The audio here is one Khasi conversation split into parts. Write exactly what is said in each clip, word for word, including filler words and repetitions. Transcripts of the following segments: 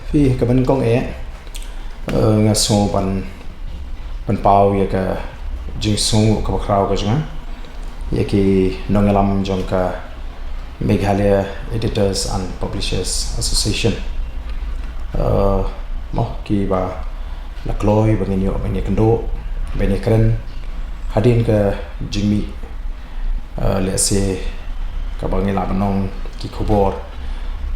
Phi ka ban kong eh, eh, nga sngew ban, ban pynpaw ïa ka jingsngew kaba khraw ka jong nga ïa ki nongïalam jong ka Meghalaya Editors and Publishers Association. Eh, mo kiba la kloi ba ngin ïoh ban ïakynduh, ban ïakren hadien ka jingmih, eh, lehse kaba ngi lah ban ong ki khubor,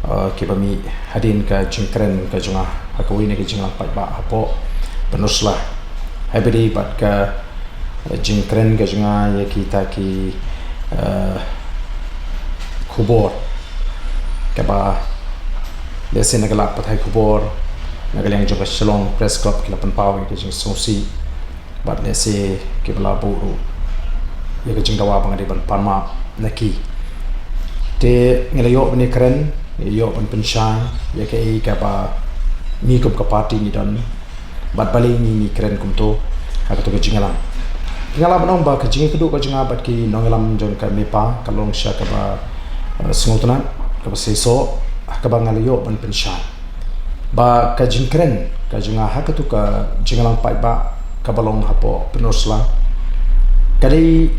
eh, kiba mih hadien ka jingkren ka jong nga ha kawei na ki jingïalang paidbah hapoh Pynursla. Haba ïadei bad ka, eh, jingkren ka jong nga ïa kita ki, eh, khubor kaba lehse na ka lad pathai khubor na ka liang jong ka Shillong Press Club ki la pynpaw ïa ka jingsngewsih. Bad lehse kiba la buh ruh ïa ka jingdawa ba nga dei ban pan map na ki. Te ngi la ïoh ban ïakren, ngi la ïoh ban pynshai ïa kaei kaba ngi kum ka party ngi don. Bad balei ngi, ngi kren kumto ha kato ka jingïalang. Nga lah ban ong ba ka jingïakynduh ka jong nga bad ki nongïalam jong ka MEPA ka long sha kaba, eh, sngewtynnat, kaba seisoh, ha kaba nga la ïoh ban pynshai ba ka jingkren ka jong nga ha kato ka jingïalang paidbah kaba long hapoh Pynursla ka dei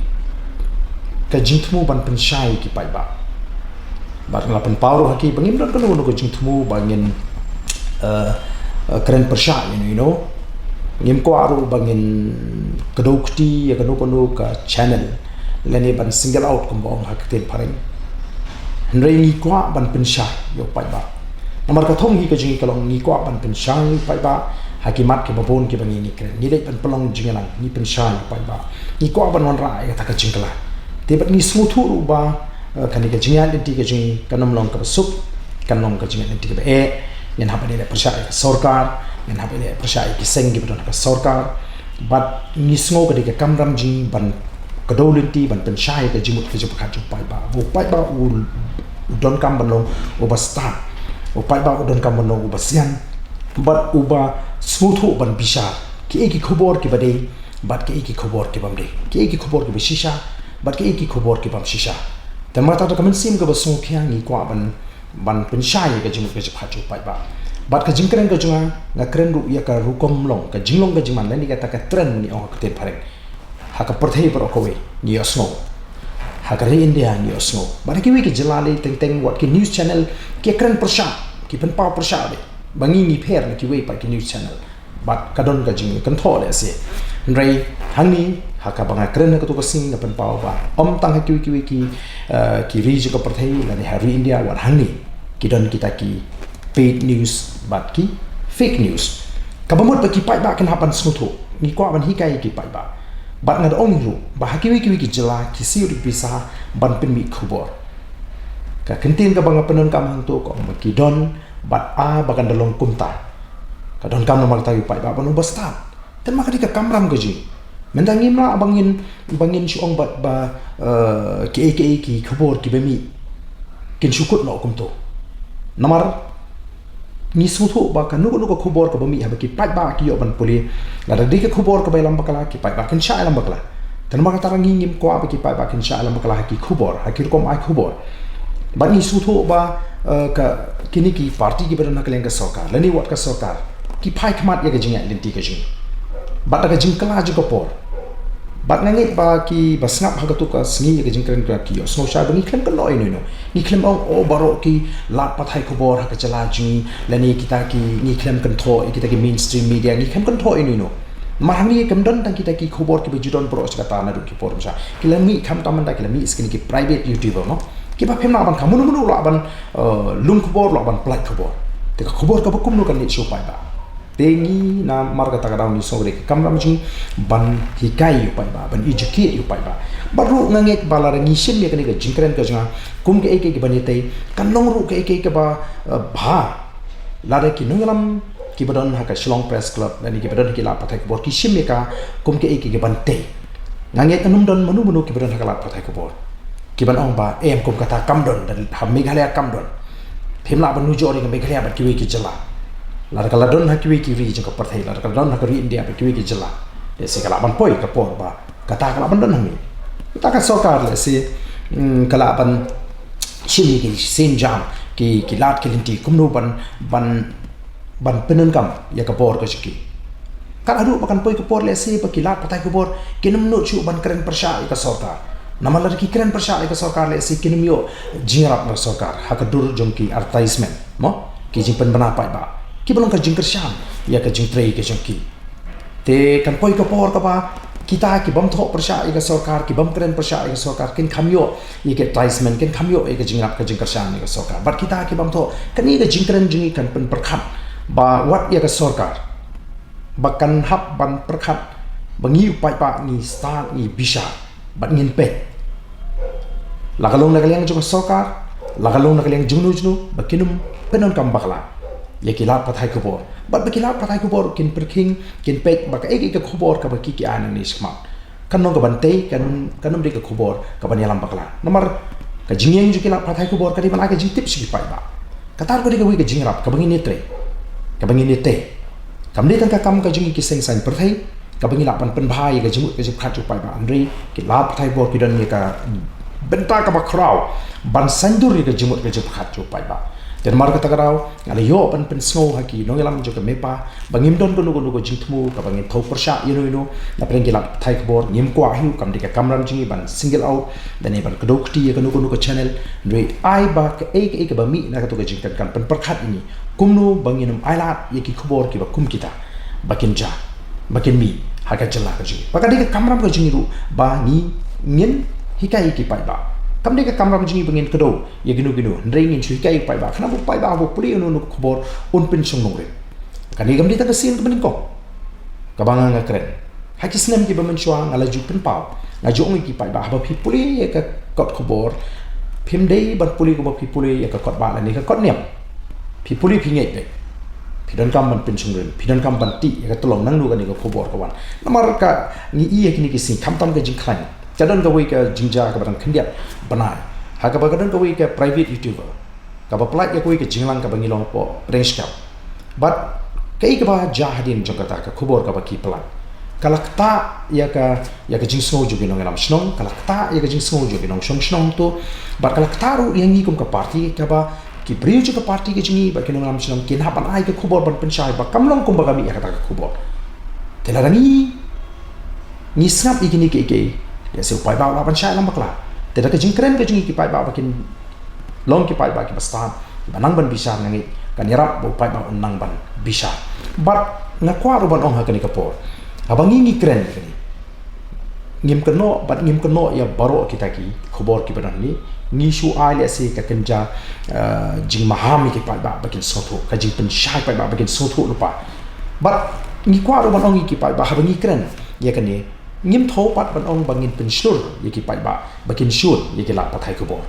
ka jingthmu ban pynshai ki paidbah. Bad nga la pynpaw ruh ha ki ba ngim don kano kano ka jingthmu ba ngin, eh, eh, kren pyrshah ïano ïano. Ngim kwah ruh ba ngin kdew kti ïa kano kano ka channel lane ban single out kumba ong ha ka ktien phareng. Hynrei ngi kwah ban pynshai ïa u paidbah. Namar ka thong hi ka jong ngi ka long ngi kwah ban pynshai ïa u paidbah ha ki mat kiba bun kiba ngi, ngi kren. Ngi leit ban pynlong jingïalang, ngi pynshai ïa u paidbah. Ngi kwah ban wanrah ïa kata ka jingkylla. Te bad ngi sngewthuh ruh ba, eh, kane ka jingïaid lynti ka jong ngi kan ym long kaba suk, kan long ka jingïaid lynti kaba eh. Ngin hap ban ïaleh pyrshah ïa ka sorkar, ngin hap ban ïaleh pyrshah ïa ki seng kiba don ha ka sorkar. Bad ngi sngew ka dei ka kamram jong ngi ban kdew lynti ban pynshai ïa ka jingmut ka jingpyrkhat jong u paidbah. U paidbah u, u donkam ban long uba stad. U paidbah u donkam ban long uba sian. Bad uba sngewthuh ban bishar kiei ki khubor kiba dei bad kiei ki khubor ki bym dei, kiei ki khubor kiba shisha bad kiei ki khubor ki bym shisha. Te namar kata ka mynsiem kaba sngewkhia ngi kwah ban, ban pynshai ïa ka jingmut ka jingpyrkhat jong u paidbah. Bad ka jingkren ka jong nga, nga kren ruh ïa ka rukom long, ka jinglong ka jingman lane kata ka trend ngi ong ha ka ktien phareng. Ha ka pyrthei baroh kawei ngi ïohsngew. Ha ka ri India ngi ïohsngew. Bad ha kiwei ki jylla lei teng teng wat ki news channel ki kren pyrshah, ki pynpaw pyrshah de ba ngi ngi pher na kiwei pat ki news channel. Bad ka don ka jingkynthoh lehse. Hynrei hangne ha kaba nga kren ha kato ka sngi nga pynpaw ba ym tang ha kiwei kiwei ki, eh, ki ri jong ka pyrthei lane ha ri India, wat hangne ki don kita ki paid news bad ki fake news. Kaba mut ba ki paidbah kin hap ban sngewthuh. Ngi kwah ban hikai ïa ki paidbah. Bad nga da ong ruh ba ha kiwei kiwei ki jylla ki siew da ki pisa ban pynmih khubor. Ka kyntien kaba nga pyndonkam hangto ka ong ba ki don bad a ba kan da long kumta. Ka donkam namar kata ïa u paidbah ban long uba stad. Te namar ka dei ka kamram ka jong ngi. Mynta ngim lah ba ngin, ba ngin shu ong bad ba, eh, kiei kiei ki khubor kiba mih kin shu kut noh kumto. Namar ngi sngewthuh ba kano kano ka khubor kaba mih haba ki paidbah ki ïoh ban pule, lada dei ka khubor kaba ïalam bakla, ki paidbah kin shah ïalam bakla. Te namar kata ngi ngim kwah ba ki paidbah kin shah ïalam bakla ha ki khubor, ha ki rukom ai khubor. Bad ngi sngewthuh ba, eh, ka, kine ki party kiba don ha ka liang ka sorkar lane wat ka sorkar ki phai khmat ïa ka jingïaid lynti ka jong ngi bad da ka jingkylla jong ka por. Bad nga ngeit ba kiba sngap ha kato ka sngi ïa ka jingkren ka ki ïohsngew shai ba ngi khlem kynnoh ïano ïano. Ngi khlem ong, oh, baroh ki lad pathai khubor ha ka jylla jong ngi lane kita ki, ngi khlem kynthoh ïa kita ki mainstream media, ngi khlem kynthoh ïano ïano. Namar hangne kam don tang kita ki khubor kiba ju don baroh shi katta naduh ki por mynshuwa. Ki la mih khamtam mynta ki la mih sha kine ki private YouTuber, no? Kiba phim lah ban kha, mano mano lah ban, eh, lum khubor, lah ban pynlait khubor. Te ka khubor kaba kumno kan leit sha u paidbah. Te ngi namar kata ka daw ngi sngew ka dei ka kamram jong ngi ban hikai ïa u paidbah, ban educate ïa u paidbah. Bad ruh nga ngeit ba lada ngi shim ïa kane ka jingkren ka jong nga kum kaei kaei kaban ïatei, kan long ruh kaei kaei kaba, eh, bha. Lada ki nongïalam kiba don ha ka Shillong Press Club lane kiba don ha ki lad pathai khubor ki shim ïa ka kum kaei kaei kaban tei, nga ngeit kan ym don mano mano kiba don ha ka lad pathai khubor kiban ong ba, em, kum kata kam don, da ha Meghalaya kam don. Phim lah ban nujor ïa ka Meghalaya bad kiwei ki jylla. Lada ka la don ha kiwei ki ri jong ka pyrthei, lada ka la don ha ka ri India bad kiwei ki jylla, lehse ka lah ban poi ka por ba kata ka lah ban don hangne. Kata ka sorkar lehse, mm, ka lah ban shim ïa ki sien jam, ki, ki lad ki lynti kumno ban, ban ban pyndonkam ïa ka bor ka jong ki. Kat haduh ba kan poi ka por lehse ba ki lad pathai khubor kin ym nud shuh ban kren pyrshah ïa ka sorkar. Namar lada ki kren pyrshah ïa ka sorkar lehse kin ym ïoh jingïarap na ka sorkar ha ka dur jong ki advertisement, mo, ki jingpynbna paidbah kiba long ka jingkyrshan ïa ka jingtrei ka jong ki. Te kan poi ka por kaba kita ki bym thoh pyrshah ïa ka sorkar, ki bym kren pyrshah ïa ka sorkar, kin kham ïoh ïa ka advertisement, kin kham ïoh ïa ka jingïarap ka jingkyrshan ïa ka sorkar. Bad kita ki bym thoh, kane ka jingkren jong ngi kan pynpyrkhat ba wat ïa ka sorkar ba kan hap ban pyrkhat ba ngi u paidbah ngi stad, ngi bishar bad ngin peit. La ka long na ka liang jong ka sorkar, la ka long na ka liang jong no jong no, ba kin ym pyndonkam bakla ïa ki lad pathai khubor. Bad ba ki lad pathai khubor kin pyrkhing, kin peit ba kaei kaei ka khubor kaba ki ki ai nangne shakhmat, kan long kaban tei, kan, kan ym dei ka khubor kaban ïalam bakla. Namar ka jingïeng jong ki lad pathai khubor ka dei ban ai ka jingtip sha ki paidbah. Kata ruh ka dei kawei ka jingïarap kaba ngin ïatrei, kaba ngin ïatei. Kam dei tang ka kam ka jong ngi ki seng saiñ pyrthei kaba ngi lah ban pynbha ïa ka jingmut ka jingpyrkhat jong u paidbah, hynrei ki lad pathai khubor ki don ïa ka bynta kaba khraw ban saiñdur ïa ka jingmut ka jingpyrkhat jong u paidbah. Te namar kata ka daw nga la ïoh ban pynsngew ha ki nongïalam jong ka MEPA ba ngim don kano kano ka jingthmu kaba ngin thew pyrshah ïano ïano na pdeng ki lad pathai khubor. Ngim kwah hi, kam dei ka kamram jong ngi ban single out lane ban kdew kti ïa kano kano ka channel. Hynrei ai ba kaei kaei kaba mih na kato ka jingkren kan pynpyrkhat ïa ngi kumno ba ngin ym ailad ïa ki khubor kiba kum kita ba kin jia, ba kin mih ha ka jylla ka jong ngi. Ba ka dei ka kamram ka jong ngi ruh ba ngi, ngin hikai ïa ki paidbah. Kam dei ka kamram jong ngi ba ngin kdew ïa kino kino, hynrei ngin shu hikai ïa u paidbah, khnang ba u paidbah haba u pule ïa kano kano ka khubor un pynshong nongrim. Kane kam dei tang ka sien kaba nyngkong kaba nga nga kren. Ha ki snem kiba mynshuwa nga la ju pynpaw, nga ju ong ïa ki paidbah, haba phi pule ïa ka kot khubor, phim dei ban pule kumba phi pule ïa ka kot bah lane ka kot niam. Phi pule phi ngeit beit, phi donkam ban pynshong nongrim, phi donkam ban tih ïa ka tyllong nangno kane ka khubor ka wan. Namar ka, ngi ïohi ha kine ki sngi khamtam ka jingkhlaiñ, ka don kawei ka jingjia kaba dang khyndiat bnai, ha kaba ka don kawei ka private YouTuber kaba pynlait ïa kawei ka jingïalang kaba ngi long hapoh pdeng shkam. Bad kaei kaba jia hadien jong kata ka khubor kaba ki pynlait, ka la ktah ïa ka, ïa ka jingsngew jong ki nongïalam shnong, ka la ktah ïa ka jingsngew jong ki nongshong shnong to, bad ka la ktah ruh ïa ngi kum ka party, kaba ki briew jong ka party ka jong ngi bad ki nongïalam shnong kin hap ban ai ka khubor ban pynshai ba kam long kumba ka mih ïa kata ka khubor. Te lada ngi, ngi sngap ïa kine kiei kiei, lehse u paidbah u lah ban shah ïalam bakla. Te da ka jingkren ka jong ngi ki paidbah ba kin long ki paidbah kiba stad, kiba nang ban bishar, nga ngeit kan ïarap ba u paidbah un nang ban bishar. Bad nga kwah ruh ban ong ha kane ka por, haba ngi ngi kren ïa kane, ngim kynnoh, bad ngim kynnoh ïa baroh kita ki khubor kiba don hangne. Ngi shu ai lehse ka kynja, eh, jingmaham ïa ki paidbah ba kin sngewthuh, ka jingpynshai paidbah ba kin sngewthuh lypa. Bad ngi kwah ruh ban ong ïa ki paidbah, haba ngi kren ïa kane, ngim thew pat ban ong ba ngin pynshlur ïa ki paidbah ba kin shun ïa ki lad pathai khubor.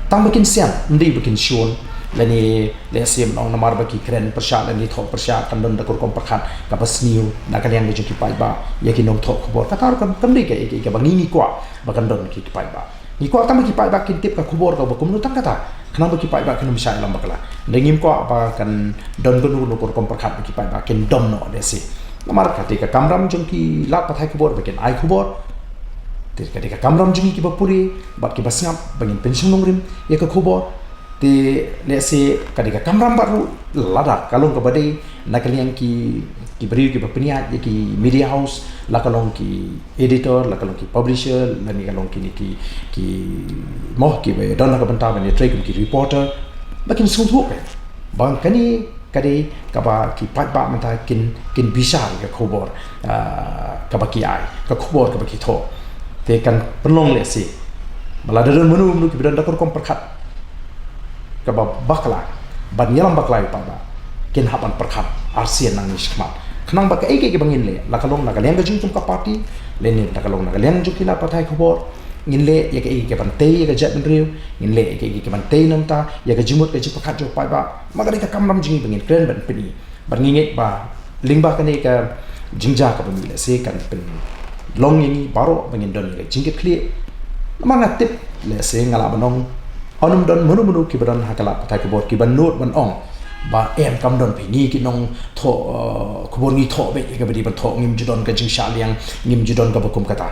Tang ba kin sian, ym dei ba kin shun, lane lehse ban ong namar ba ki kren pyrshah lane thoh pyrshah kan don da ka rukom pyrkhat kaba sniew na ka liang ka jong ki paidbah ïa ki nongthoh khubor. Kata ruh kam, kam dei ka, ka, kaba ngi ngi kwah ba kan don ki, ki paidbah. Ngi kwah tang ba ki paidbah kin tip ka khubor kaba kumno tang kata, khnang ba ki paidbah kin ym shah ïalam bakla. Hynrei ngim kwah ba kan don kano kano ka rukom pyrkhat ba ki paidbah kin dom noh lehse. Namar ka dei ka kamram jong ki lad pathai khubor ba kin ai khubor. Te ka dei ka kamram jong ngi kiba pule bad kiba sngap ba ngin pynshong nongrim ïa ka khubor. Te lehse ka dei ka kamram bad ruh, lada ka long kaba dei na ka liang ki, ki briew kiba pynïaid ïa ki media house, la ka long ki editor, la ka long ki publisher, lane ka long kine ki, ki, mo, kiba don ha ka bynta ban ïatrei kum ki reporter, ba kin sngewthuh ba kane ka dei kaba ki paidbah mynta kin, kin bishar ïa ka khubor, ah, kaba ki ai, ka khubor kaba ki thoh. Te kan pynlong lehse ba lada don mano mano kiba don da ka rukom pyrkhat kaba bakla ban ïalam bakla ïa u paidbah, kin hap ban pyrkhat arsien nangne shakhmat, khnang ba kaei kaei kaba ngin leh, la ka long na ka liang ka jong ngi kum ka party, lane la ka long na ka liang jong ki lad pathai khubor, ngin leh ïa kaei kaei kaban tei ïa ka jaitbynriew, ngin leh ïa kaei kaei kaban tei na ka bynta ïa ka jingmut ka jingpyrkhat jong u paidbah. Ma ka dei ka kamram jong ngi ba ngin kren ban pyni. Bad ngi ngeit ba lyngba kane ka jingjia kaba mih lehse kan pynlong ïa ngi baroh ba ngin don ïa ka jingkitkhlieh. Namar nga tip lehse, nga lah ban ong, ym don mano mano kiba don ha ka lad pathai khubor kiba nud ban ong ba em, kam don phi, ngi ki nongthoh, eh, khubor ngi thoh beit ïa kaba dei ban thoh, ngim ju don ka jingshah liang, ngim ju don kaba kum kata.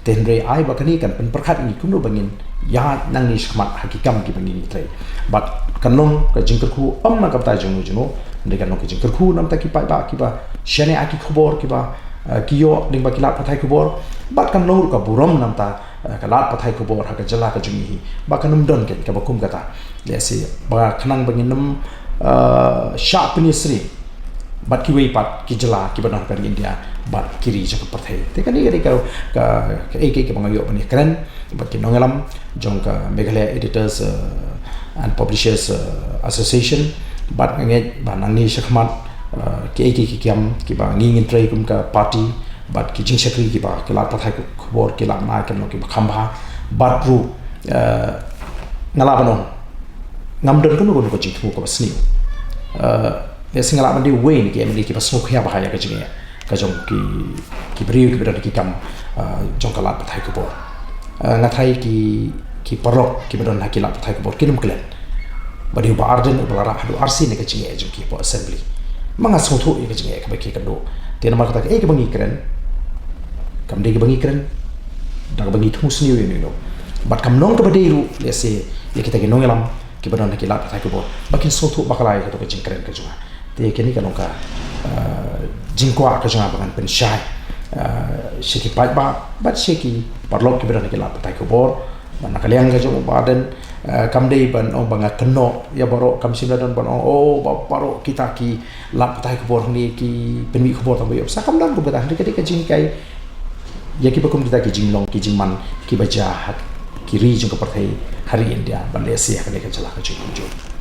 Te hynrei ai ba kane kan pynpyrkhat ïa ngi kumno ba ngin ïaid nangne shakhmat ha ki kam kiba ngin ïatrei. Bad kan long ka jingkyrkhu ym na ka bynta jong no jong no, Hynrei kan long ka jingkyrkhu namar ki paidbah kiba shaniah ïa ki khubor kiba, eh, ki ïoh lyngba ki lad pathai khubor. Bad kan long ruh ka burom namar, eh, ka lad pathai khubor ha ka jylla ka jong ngi hi. Ba kan ym don keiñ kaba kum kata. Lehse ba khnang ba ngin ym, eh, shah pynïasyriem bad kiwei pat ki jylla kiba don ha ka ri India bad ki ri jong ka pyrthei. Te kane ka dei ka, ka, kaei kaei kaba nga ïoh ban ïakren bad ki nongïalam jong ka Meghalaya Editors, eh, and Publishers, eh, Association. Bad nga ngeit ba nangne shakhmat, eh, kiei kiei ki kam kiba ngi ngin trei kum ka party bad ki jingshakri kiba ki lad pathai khubor ki lah ban ai kan long kiba kham bha. Bad ruh, eh, nga lah ban ong ngam don kano kano ka jingthmu kaba sniew. Eh, lehse nga lah ban dei uwei na ki M L A kiba sngewkhia bha ïa ka jingeh ka jong ki, ki briew kiba don ha ki kam, eh, jong ka lad pathai khubor. Eh, nga tharai ki, ki paralok kiba don ha ki lad pathai khubor kin ym klet ba dei u Bah Ardent uba la rah haduh arsien ïa ka jingeh jong ki hapoh Assembly. Ma nga sngewthuh ïa ka jingeh kaba ki kynduh. Te namar kata kaei kaba ngi kren kam dei kaba ngi kren da kaba ngi thmu sniew ïa uno uno. Bad kam long kaba dei ruh lehse ïa kita ki nongïalam kiba don ha ki lad pathai khubor ba kin sngewthuh bakla ïa kato ka jingkren ka jong nga. Te kane ka long ka, eh, jingkwah ka jong nga ba ngan pynshai, eh, sha ki paidbah bad sha ki paralok kiba don ha ki lad pathai khubor. Bad na ka liang ka jong u Bah Ardent, eh, kam dei ban ong ba nga kynnoh ïa baroh, kam shym la don ban ong, oh, ba baroh kita ki lad pathai khubor hangne ki pynmih khubor tang ba ïoh pisa, kam don kum kata. Hynrei ka dei ka jinghikai ïa kiba kum kita ki jinglong ki jingman kiba jia ha ki ri jong ka pyrthei, ha ri India bad lehse ha kane ka jylla ka jong ngi.